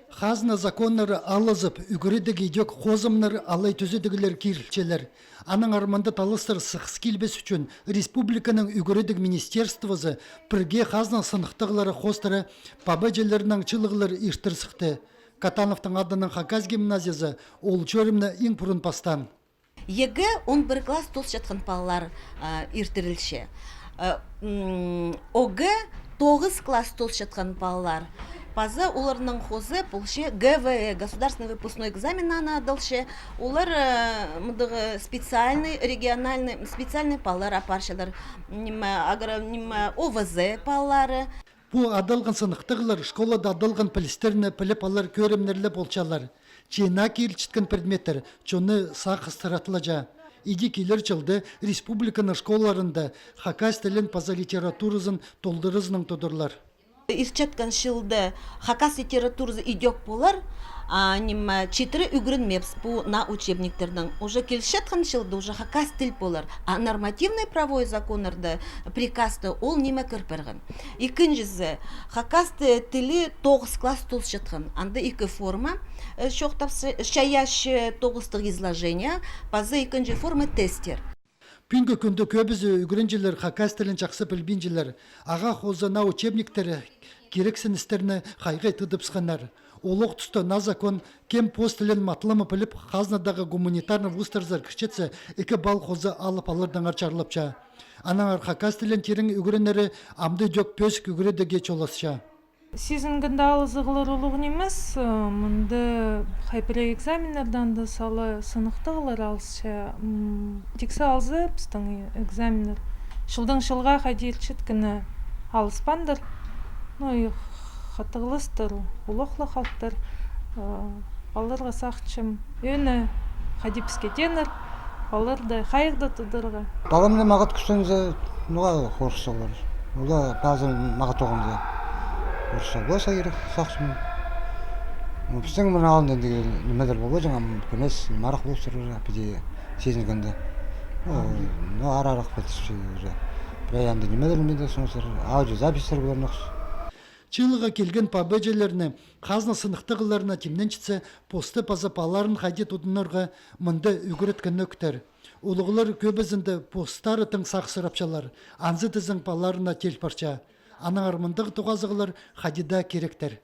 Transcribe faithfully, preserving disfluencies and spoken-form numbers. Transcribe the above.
Хазна законнары алызып, ӱгредіг идӧк хозымнар алай тӱзедіглер кирілчелер. Аннаңар мында таластар сығыс килбес ӱчӱн республиканың ӱгредіг министерствозы пірге хазна сыныхтағлары хоостыра пабаҷаларнаң чыылығлар иртір сыхты. Катановтың адынаң хакас гимназиязы ол чӧрімні иң пурун пастаан. ЕГЭ он пір класс тоосчатхан палалар иртірілче. ОГЭ тоғыс класс тоосчатхан палалар. Паза оларның хозы полча ГВЭ, государственный выпускной экзамен аны адалча. Олар мындағ специальный, региональный, специальный палалар апарчалар. Ниме, агро, ниме, ОВЗ палалары. Пу адалған сыныхтағлар школада адалған пілістерні піліп алар кӧрімнерле полчалар. Чыынға кирілчеткен предметтер чонны сағыстыратылча. Иди килер чылда республиканың школаларында хакас тілін паза литературазын толдыразынаң тударлар. Иртчеткен чылда хакас литературазы идӧк полар, а ниме, читіре ӱгренмеебіс пу наа учебниктернең. Уже килчеткен чылда уже хакас тіл полар. А нормативный правовой законнарда, приказта ол ниме кір парған. Ікінҷізі, хакас тілі тоғыс класс тоосчатхан. Анда ікі форма чоохтап чайаачы: тоғыстығ изложение паза ікінҷі форма тестер. Пӱӱнгі кӱнде кӧбізі ӱгренҷілер хакас тілін чахсы пілбинчелер. Ағаа хоза наа учебниктер кирексіністерні хайғай тыдыбысханнар. Олох туста наа закон кем пос тілін матлама піліп, хазнадағы гуманитарный вузтарзар кірчетсе, ікі балл хоза алып алардаңар чарлапча. Аннаңар хакас тілін тирең ӱгренері амды идӧк пӧзік ӱгредіге чоласча. Сизінгенде алызығлар улуғ нимес, мында хай пірее экзаменнердең даа сала сыныхтағлар алысча. Тиксі алза, пістің экзаменнер чылдаң чылға хайди иртчеткені алыспааннар. Ну и хатығластар улуғ ла халыхтар. Палаларға сағынчам, ӧӧні хайди піске тееннер, палаларды хайығда тударға. Паламны мағат кӱстензе, ноға хорыссалар. Ола пазы мағат тоғынза, хорысса, болза ирек, сағынчам. Ну, пістің мына алында андағ нимелер полбаҷаң, ам кӧмес, марах полып турар, піди сизінгенде. Ну, ну, ара-арах пілдірче уже. Прай андағ нимелер, нимелер, соңсар, аудиозаписьтер полар нох. Чыылығға килген пабаҷаларны хазна сыныхтағларына тимненчетсе, посты паза палаларын хайди тудынарға мында ӱгреткенніктер. Улуғлар кӧбізінде постары тың сағыстырапчалар, анзы тізең палаларына тел парча. Аннаңар мындағ тоғазығлар хайди даа киректер.